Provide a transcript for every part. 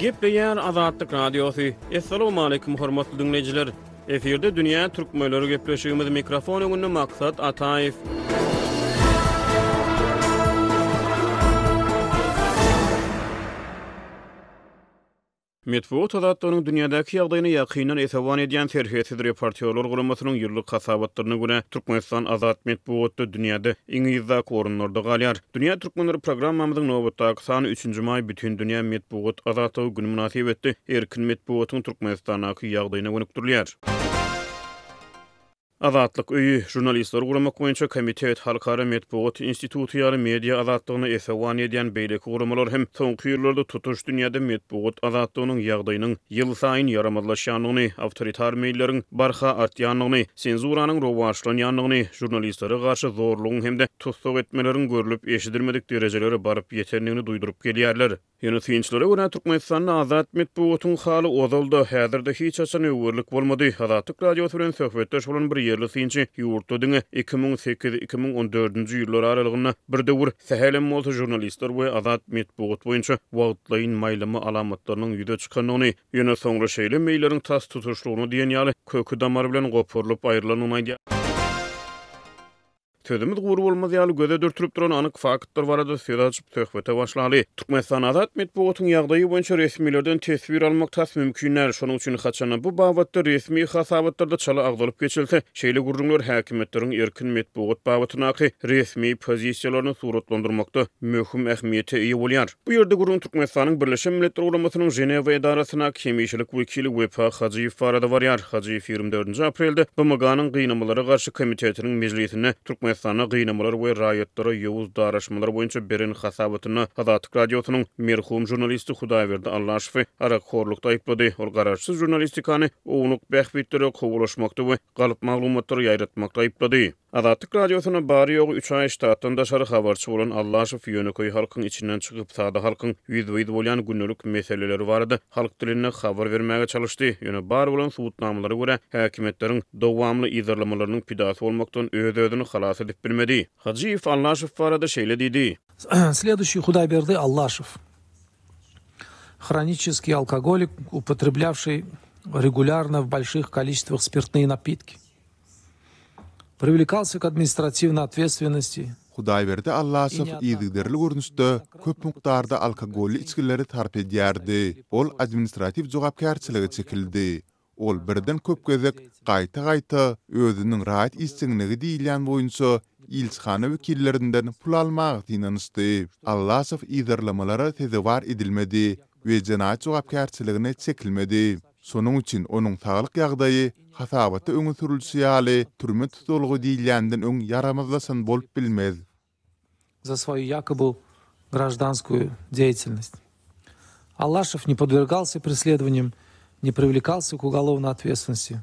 Gepleýär Azatlyk Radiosy. Assalamualaikum hormatly diňleýjiler. Efirde dünýä türkmenleri gepleşigimiz mikrofon öňünde Maksat Ataýew. Metbugat azatlygynyň dünýädäki ýagdaýyna ýakyndan esewan edýän Serhetsiz reportýorlar guramasynyň ýyllyk hasabatlaryna görä, Türkmenistan azat metbugatda dünýäde iň yzdaky orunlarda galýar. Dünýä türkmenleri programmamyzyň nobatdaky sany üçünji maý Bütindünýä metbugat azatlygy güni mynasybetli erkin metbugatyň Türkmenistandaky ýagdaýyna gönükdirilýär. Azatlyk öýi, Žurnalistleri guramak boýunça komitet, Halkara metbugat instituty ýaly media azatlygyna esewan edýän beýleki guramalar hem soňky ýyllarda tutuş dünýäde metbugat azatlygynyň ýagdaýynyň ýylsaýyn ýaramazlaşýandygyny, awtoritar meýilleriň barha artýandygyny, senzuranyň rowaçlanýandygyny, žurnalistlere garşy zorlugyň hem-de tussag etmeleriň görlüp-eşidilmedik derejelere baryp ýetendigini duýduryp gelýärler. Ýöne synçylara görä, Türkmenistanda azat metbugatyň haly ozal-da, häzir-de hiç haçan öwerlik bolmady. Azatlyk Radiosy bilen söhbetdeş bolan bir ýerli synçy ýurtda diňe 2008, 2014-nji ýyllar aralygynda bir döwür sähelem bolsa žurnalistler we azat metbugat boýunça wagtlaýyn maýlama alamatlarynyň ýüze çykandygyny, ýöne soňra şeýle meýilleriň tas tutuşlygyna diýen ýaly köki-damary bilen goparylyp aýrylandygyny aýdýar. Sözümiz gury bolmaz ýaly göze dürtülip duran anyk faktlar barada söz açyp söhbete başlaly. Türkmenistan azat metbugatyň ýagdaýy boýunça resmilerden teswir almak tas mümkin däl. Şonuň üçin haçanda bu babatda resmi hasabatlarda çala agzalyp geçilse, şeýle gürrüňler häkimiýetleriň erkin metbugat babatyndaky resmi pozisiýalaryny suratlandyrmakda möhüm ähmiýete eýe bolýar. Bu ýerde gürrüň Türkmenistanyň Birleşen Milletler Guramasynyň Ženewa edarasyndaky hemişelik wekili Wepa Hajyýew barada barýar. Hajyýew 24 nji aprelde BMG-niň Gynamalara garşy komitetiniň mejlisinde Türkmenistanda gynamalar we raýatlara ýowuz daraşmalar boýunça beren hasabatynda Azatlyk Radiosynyň merhum žurnalisti Hudaýberdi Allaşowy arakhorlukda aýyplady. Ol garaşsyz žurnalistikany ownuk bähbitlere kowalaşmakda we galp maglumatlary ýaýratmakda aýyplady. Azatlyk Radiosyna bary-ýogy üç aý ştatdan daşary habarçy bolan Allaşow ýönekeý halkyň içinden çykyp, sada halkyň ýüzbe-ýüz bolýan gündelik meseleleri barada halk dilinde habar bermäge çalyşdy. Ýöne bar bolan subutnamalara görä, häkimiýetleriň dowamly yzarlamalarynyň pidasy bolmakdan öz-özüni halas edip bilmedi. Hajyýew Allaşow barada şeýle diýdi. Следующий Hudaýberdi Allaşow. Hroniçeskiý alkogolik, upotreblявший regulýarno w bolşih koliçestwah spirtnyye napitki. Priwlekalsya k administratiwnoý otwetstwennosti. Hudaýberdi Allaşow yzygiderli görnüşde köp mukdarda alkogolly içgileri sarp edýärdi. Ol administratiw jogapkärçilige çekildi. Ol birden köp gezek gaýta-gaýta özüniň raýat işjeňligi diýilýän boýunça ilçihana wekillerinden pul almaga synanyşdy. Allaşow yzarlamalara sezewar edilmedi we jenaýat jogapkärçiligine çekilmedi. Şonuň üçin onuň saglyk ýagdaýy hasabatda öňe sürülişi ýaly türme tussaglygy diýilýänden öň ýaramazlaşan bolup bilmez. Za svoýu ýakoby graždanskuýu deýatelnost. Allaşow ne podwergalsya presledowaniýam, ne priwlekalsya k ugolovnoý otwetstwennosti,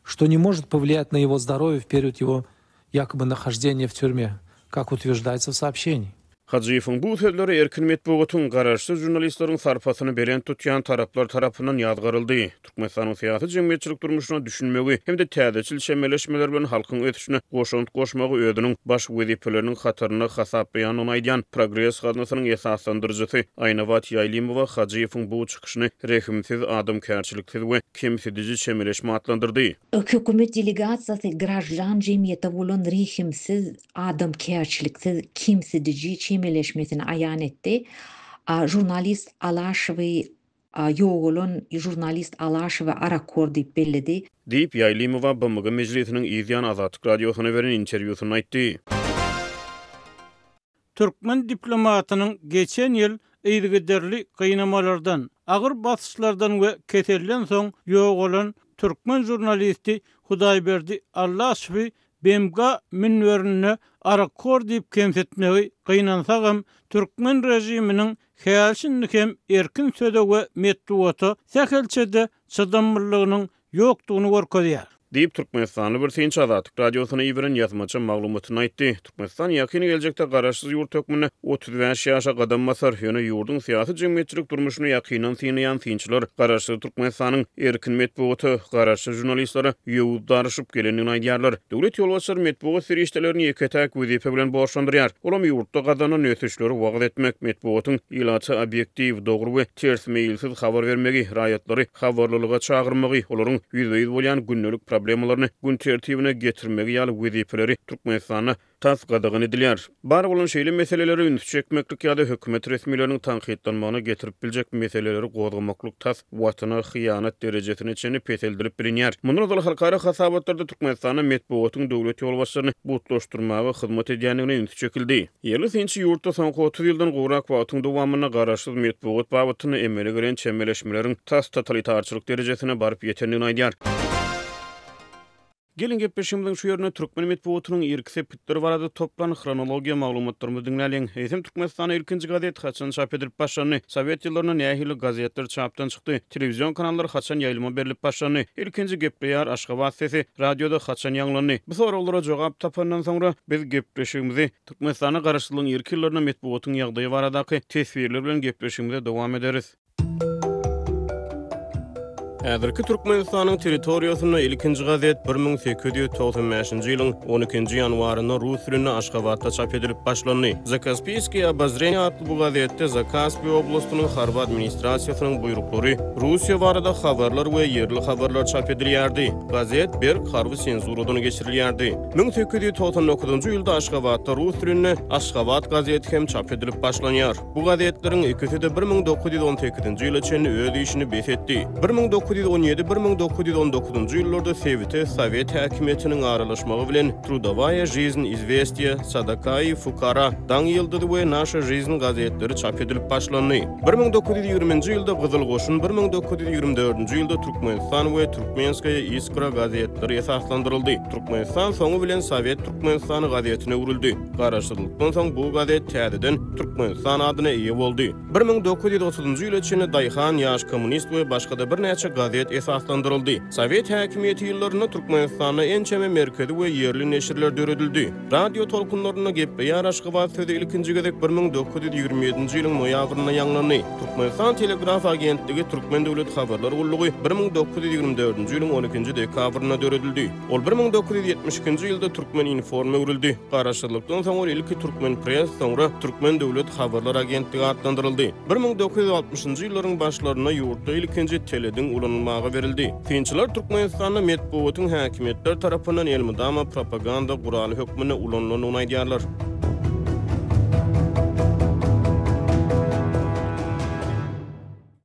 što ne možet powliýat na ýego zdorowýe w period ýego ýakoby nahoždeniýa w týurme, kak utwерждаýtsa w soobşeniýi. Hajyýewiň bu sözleri erkin metbugatyň, garaşsyz žurnalistleriň sarpasyny belent tutýan taraplar tarapyndan ýazgaryldy. Türkmenistanyň syýasy-jemgyýetçilik durmuşyna düşünmegi hem-de täzeçil çemeleşmeler bilen halkyň ösüşine goşant goşmagy özüniň baş wezipeleriniň hatarynda hasaplaýandygyny aýdýan Progres gaznasynyň esaslandyryjysy Aýnabat Ýaýlymowa Hajyýewiň bu çykyşyny rehimsiz, adamkärçiliksiz we kemsidiji çemeleşme atlandyrdy. Hökümet delegasiýasy graždan jemgyýete bolan rehimsiz, adamkärçiliksiz, kemsidiji çemeleşmesini aýan etdi. Žurnalist Alaşowy ýogalan žurnalist Alaşowy arakhor diýip belledi. Diýip, Ýaýlymowa BMG Mejlisiniň yz ýany Azatlyk Radiosyna beren interwýusynda aýtdy. Türkmen diplomatynyň geçen ýyl yzygiderli gynamalardan, agyr basyşlardan we keselden soň ýogalan türkmen žurnalisti Hudaýberdi Allaşowy BMG münberinde arakhor diýip kemsitmegi, gynansagam, türkmen režiminiň häli-şindi hem erkin söze we metbugata sähelçe-de çydamlylygynyň ýokdugyny görkezýär. Diýip, türkmenistanly bir synçy Azatlyk Radiosyna iberen ýazmaça maglumatynda aýtdy. Türkmenistan ýakyn geljekde garaşsyz ýurt hökmünde 35 ýaşa gadam basar. Ýöne ýurduň syýasy-jemgyýetçilik durmuşyny ýakyndan synlaýan synçylar garaşsyz Türkmenistanyň erkin metbugata, garaşsyz žurnalistlere ýowuz daryşyp gelendigini aýdýarlar. Döwlet ýolbaşçylary metbugat serişdelerini ýeke-täk wezipe bilen borçlandyrýar. Olam ýurtda gazanylan ösüşleri wagyz etmek, metbugatyň ilata obýektiw, dogry we ters meýilsiz habar bermegi, raýatlary habarlylyga çagyrmagy, olaryň ýüzbe-ýüz bolýan gündelik problemalaryny gün tertibine getirmegi ýaly wezipeleri Türkmenistanda tas gadagan edilýär. Bar bolan şeýle meselelere ünsi çekmeklik ýa-da hökümet resmileriniň tankytlanmagyna getirip biljek meseleleri gozgamaklyk tas Watana hyýanat derejesine çenli peseldilip bilinýär. Mundan ozal halkara hasabatlarda Türkmenistanda metbugatyň döwlet ýolbaşçylaryny butlaşdyrmaga hyzmat edýändigine ünsi çekildi. Ýerli synçy ýurtda soňky 30 ýyldan gowrak wagtyň dowamynda garaşsyz metbugat babatynda emele gelen çemeleşmeleriň tas totalitarçylyk derejesine baryp ýetendigini aýdýar. Geliň gepleşigimiziň şu ýerinde türkmen metbugatynyň irki sepgitleri barada toplan hronologiýa maglumatlarymyzy diňläliň. Eýsem Türkmenistanda ilkinji gazet haçan çap edilip başlandy? Sowet ýyllarynda nähili gazetler çapdan çykdy? Telewizion kanallar haçan ýaýlyma berlip başlandy? Ilkinji Gepleýär Aşgabat sesi radioda haçan ýaňlandy? Bu soraglara jogap tapandan soňra biz gepleşigimizi Türkmenistanda Garaşsyzlygyň irki ýyllarynda metbugatyň ýagdaýy baradaky teswirler bilen gepleşigimize dowam ederis. Häzirki Türkmenistanyň territoriýasynda ilkinji gazet 1895-nji ýylyň on ikinji ýanwarynda rus dilinde Aşgabatda çap edilip başlandy. Zakaspiýskiý obozreniýe atly bu gazetde Zakaspi oblastynyň harby administrasiýasynyň buýruklary, Russiýa barada habarlar we ýerli habarlar çap edilýärdi. Gazet berk harby senzuradan geçirilýärdi. 1899-njy ýylda Aşgabatda rus dilinde Aşgabat gazeti hem çap edilip başlanýar. Bu gazetleriň ikisi-de 1918-nji ýyla çenli öz işini bes etdi. 1917, 1919-njy ýyllarda sebite sowet häkimiýetiniň aralaşmagy bilen Trudowaýa žizn, Izwestiýa, Sadakaýy fukara, Daň ýyldyzy we Naşa žizn gazetleri çap edilip başlandy. 1920-nji ýylda Gyzyl goşun, 1924-nji ýylda Türkmenistan we Türkmenskaýa iskra gazetleri esaslandyryldy. Türkmenistan soňy bilen Sowet Türkmenistany gazetine öwrüldi. Garaşsyzlykdan soň bu gazet täzeden Türkmenistan adyna eýe boldy. 1930-njy ýyla çenli Daýhan, Ýaş kommunist we başga-da birnäçe gazet esaslandyryldy. Sowet häkimiýeti ýyllarynda Türkmenistanda ençeme merkezi we ýerli neşirler döredildi. Radio tolkunlarynda Gepleýär Aşgabat sözi ilkinji gezek 1927-nji ýylyň noýabrynda ýaňlandy. Türkmenistan telegraf agentligi Türkmen döwlet habarlar gullugy 1924-nji ýylyň on ikinji dekabrynda döredildi. Ol 1972-nji ýylda Türkmeninform öwrüldi. Garaşsyzlykdan soň ol ilki Türkmenpress, soňra Türkmen döwlet habarlar agentligi atlandyryldy. 1960-njy ýyllaryň başlarynda ýurtda ilkinji telediň ulanylmaga berildi. Synçylar Türkmenistanda metbugatyň häkimiýetler tarapyndan elmydama propaganda guraly hökmünde ulanylandygyny aýdýarlar.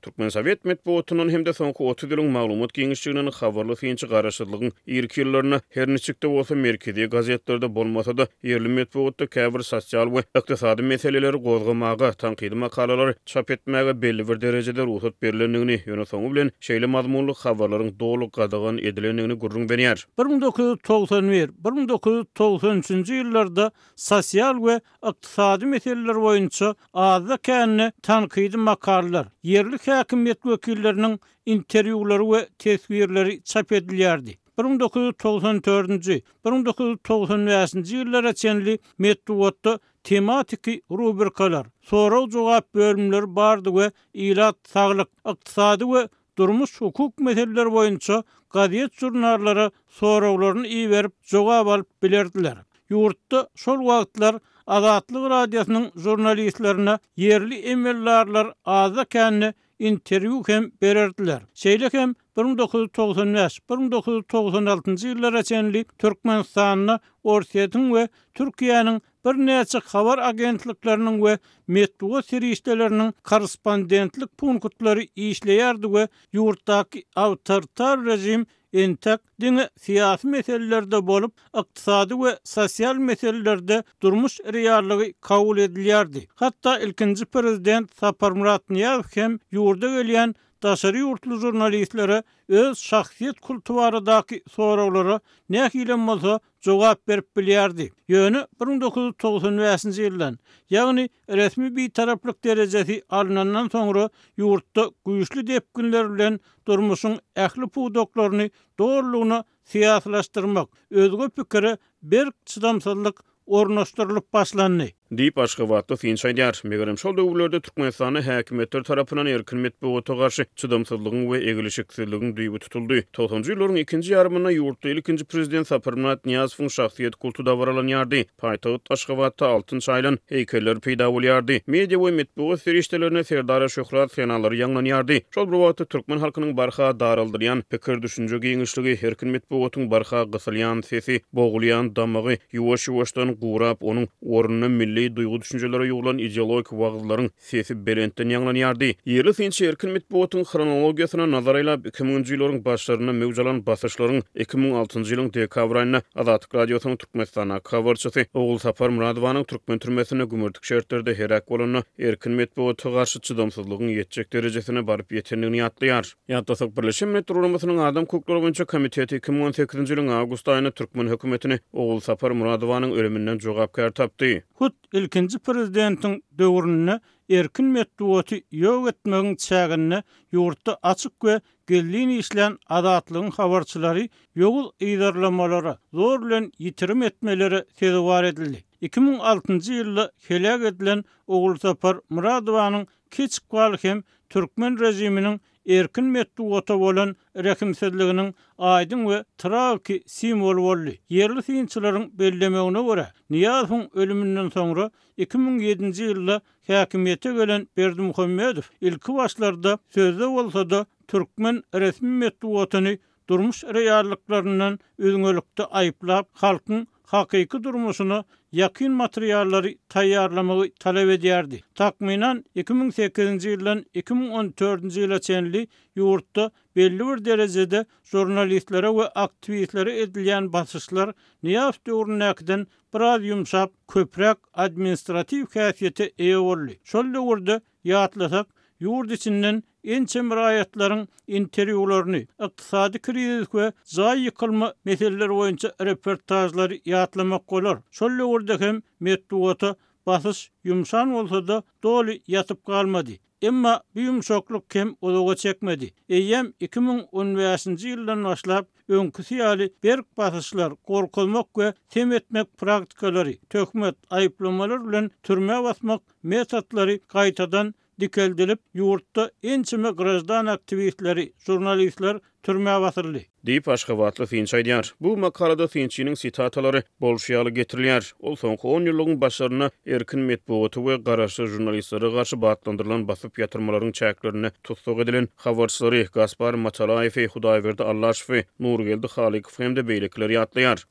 Türkmen sowet metbugatyndan hem-de soňky 30 ýylyň maglumat giňişliginden habarly synçy garaşsyzlygyň irki ýyllarynda her niçik-de bolsa merkezi gazetlerde bolmasa-da, ýerli metbugatda käbir sosial we ykdysady meseleleri gozgamaga, tankydy makalalary çap etmäge belli bir derejede rugsat berlendigini, ýöne soňy bilen şeýle mazmunly habarlaryň doly gadagan edilendigini gürrüň berýär. 1991, 1993-nji ýyllarda sosial we ykdysady meseleler boýunça azda-kände tankydy makalalar, ýerli häkimiýet wekilleriniň interwýulary we teswirleri çap edilýärdi. 1994-nji, 1995-nji ýyllara çenli metbugatda tematiki rubrikalar, sorag-jogap bölümleri bardy we ilat saglyk, ykdysady we durmuş-hukuk meseleleri boýunça gazet-žurnallara soraglaryny iberip, jogap alyp bilerdiler. Ýurtda şol wagtlar Azatlyk Radiosynyň žurnalistlerine ýerli emeldarlar azda-kände interwýu hem bererdiler. Şeýle hem 1995, 1996-njy ýyllara çenli Türkmenistanda Orsýetiň we Türkiýäniň birnäçe habar agentlikleriniň we metbugat serişdeleriniň korrespondentlik punktlary işleýärdi we ýurtdaky awtoritar režim entek diňe syýasy meselelerde bolup, ykdysady we sosial meselelerde durmuş reallygy kabul edilýärdi. Hatda ilkinji prezident Saparmyrat Nyýazow hem ýurda gelýän. daşary ýurtly žurnalistlere öz şahsyýet kulty baradaky soraglara nähilem bolsa jogap berip bilýärdi. Ýöne 1995-nji ýyldan, ýagny resmi bitaraplyk derejesi alnandan soňra ýurtda güýçli depginler bilen durmuşyň ähli pudaklaryny dolulygyna syýasylaşdyrmak, özge pikire berk çydamsyzlyk ornaşdyrylyp başlandy. Diýip, aşgabatly synçy aýdýar. Megerem, şol döwürlerde Türkmenistanda häkimiýetler tarapyndan erkin metbugata garşy çydamsyzlygyň we egilşiksizligiň düýbi tutuldy. Togsanjy ýyllaryň ikinji ýarymynda ýurtda ilkinji prezident Saparmyrat Nyýazowyň şahsyýet kulty dabaralanýardy. Paýtagt Aşgabatda altyn çaýylan heýkeller peýda bolýardy. Media we metbugat serişdelerinde Serdara şöhrat senalary ýaňlanýardy. Şol bir wagtda türkmen halkynyň barha daraldylýan pikir-düşünje giňişligi, erkin metbugatyň barha gysylýan sesi, bogulýan damagy ýuwaş-ýuwaşdan gurap, onuň ornuna milli duýgy-düşünjelere ýugrulan ideologik wagyzlaryň sesi belentden ýaňlanýardy. Ýerli synçy erkin metbugatyň hronologiýasyna nazar aýlap, iki müňünji ýyllaryň başlarynda möwç alan basyşlaryň 2006-njy ýylyň dekabr aýynda Azatlyk Radiosynyň Türkmenistandaky habarçysy Ogulsapar Myradowanyň türkmen türmesinde gümürtik şertlerde heläk bolanda erkin metbugata garşy çydamsyzlygyň ýetjek derejesine baryp ýetendigini ýatlaýar. Ýatlasak, Birleşen Milletler Guramasynyň Adam hukuklary boýunça komiteti 2018-nji ýylyň awgust aýynda türkmen hökümetini Ogulsapar Myradowanyň ölüminden jogapkär tapdy. Hut ilkinji prezidentiň döwründe erkin metbugaty ýok etmegiň çäginde ýurtda açyk we gizlin işlän Azatlygyň habarçylary ýowuz yzarlamalara, zor bilen ýitirim etmelere sezewar edildi. 2006-njy ýylda heläk edilen Ogulsapar Myradowanyň keç ykbaly hem türkmen režiminiň erkin metbugata bolan rehimsizliginiň aýdyň we tragiki simwoly boldy. Ýerli synçylaryň bellemegine görä, Nyýazowyň ölüminden soňra 2007-nji ýylda häkimiýete gelen Berdimuhamedow ilki başlarda sözde bolsa-da türkmen resmi metbugatyny durmuş reallyklaryndan üzňelikde aýyplap, halkyň hakyky durmuşyna ýakyn materiallary taýýarlamagy talap edýärdi. Takmynan 2008-nji ýyldan 2014-nji ýyla çenli ýurtda belli bir derejede žurnalistlere we aktiwistlere edilýän basyşlar Nyýazow döwründäkiden biraz ýumşap, köpräk administratiw häsiýete eýe boldy. Şol döwürde Ýatlasak, ýurt içinden ençeme raýatlaryň interwýularyny, ykdysady krizis we jaý ýykylma meseleleri boýunça reportažlary ýatlamak bolar. Şol döwürde hem metbugata basyş ýumşan bolsa-da, doly ýatyp galmady. Emma bu ýumşaklyk hem uzaga çekmedi. Eýýäm 2015-nji ýyldan başlap, öňküsi ýaly berk basyşlar, gorkuzmak we sem etmek praktikalary, töhmet, aýyplamalar bilen türmä basmak metodlary gaýtadan dikeldilip, ýurtda ençeme graždan aktiwistleri, žurnalistler türmä basyldy. Diýip, aşgabatly synçy aýdýar. Bu makalada synçynyň sitatalary bolşy ýaly getirilýär. Ol soňky on ýyllygyň başlarynda erkin metbugata we garaşsyz žurnalistlere garşy batlandyrylan basyp ýatyrmalaryň çäklerinde tussag edilen habarçylary Gaspar Matalaýewi, Hudaýberdi Allaşowy, Nurgeldi Halykowy hem-de beýlekileri ýatlaýar.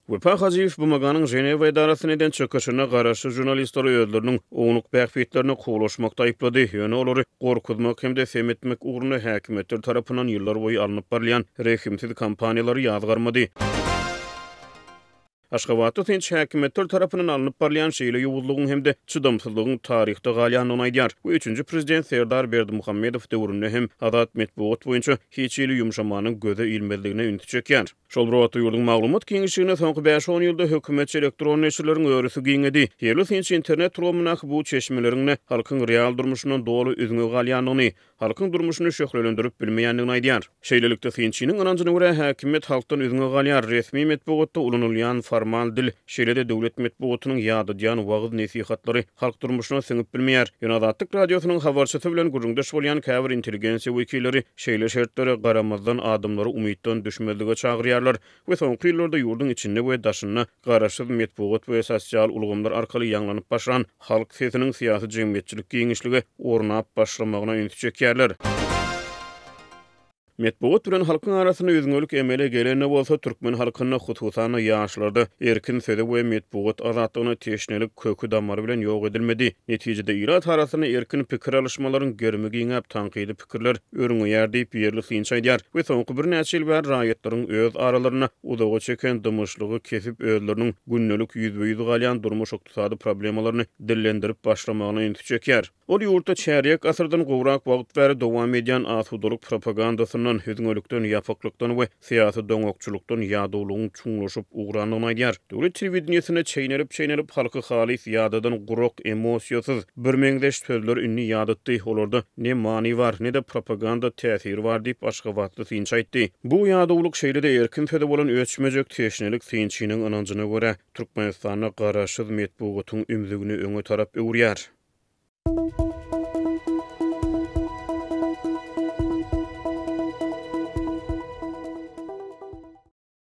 Wepa Hajyýew BMG-niň Ženewa edarasyna eden çykyşynda garaşsyz žurnalistleri özleriniň ownuk bähbitlerine kowalaşmakda aýyplady, ýöne olary gorkuzmak hem-de sem etmek ugrunda häkimiýetler tarapyndan ýyllarboýy alnyp barylýan rehimsiz kampaniýalary ýazgarmady. Aşgabatda synçy häkimiýetler tarapyndan alnyp barylýan şeýle ýowuzlygyň hem-de çydamsyzlygyň taryhda galýandygyny aýdýar we üçünji prezident Serdar Berdimuhamedow döwründe hem azat metbugat boýunça hiç hili ýumşamanyň göze ilmezligine ünsi çekýär. Şol bir wagtda, ýurduň maglumat giňişliginde soňky bäş-on ýylda hökümetçi elektron neşirleriň örüsi giňedi. Ýerli synçy internet ulgamyndaky bu çeşmeleriň-de halkyň real durmuşyndan doly üzňe galýandygyny, halkyň durmuşyny şöhlelendirip bilmeýändigini aýdýar. Şeýlelikde, synçynyň ynanjyna görä, häkimiýet halkdan üzňe galýar, resmi metbugatda ulanylýan formal dil, şeýle-de döwlet metbugatynyň ýadadýan wagyz-nesihatlary halk durmuşyna siňip bilmeýär. Ýöne Azatlyk Radiosynyň habarçysy bilen gürrüňdeş bolýan käbir intelligensiýa wekilleri şeýle şertlere garamazdan adamlary umytdan düşmezlige çagyrýarlar we soňky ýyllarda ýurduň içinde we daşynda garaşsyz metbugat we sosial ulgamlar arkaly ýaňlanyp başlan halk sesiniň syýasy-jemgyýetçilik giňişlige ornap başlamagyna ünsi çekýärler. Metbugat bilen halkyň arasynda üzňelik emele gelende bolsa, türkmen halkynda, hususan-da, ýaşlarda erkin söze we metbugat azatlygyna teşnelik köki-damary bilen ýok edilmedi. Netijede, ilat arasynda erkin pikir alyşmalaryň gerimi giňäp, tankydy pikirler örňeýär diýip, ýerli synçy aýdýar we soňky birnäçe ýyl bäri raýatlaryň öz aralarynda uzaga çeken dymyşlygy kesip, özleriniň gündelik ýüzbe-ýüz galýan durmuş-ykdysady problemalaryny dillendirip başlamagyna ünsi çekýär. Ol ýurtda çärýek asyrdan gowrak wagt bäri dowam edýän asudalyk propagandasyndan, üzňelikden, ýapyklykdan we syýasy doňakçylykdan ýadawlygyň çuňlaşyp ugrandygyny aýdýar. Döwlet telewideniýesinde çeýnelip-çeýnelip halky halys ýadadan gurak, emosiýasyz, birmeňzeş sözler indi ýadatdy, olarda ne many bar, ne-de propaganda täsiri bar diýip, aşgabatly synçy aýtdy. Bu ýadawlyk şeýle-de erkin söze bolan öçmejek teşnelik synçynyň ynanjyna görä, Türkmenistanda garaşsyz metbugatyň ümzügini öňe tarap öwürýär.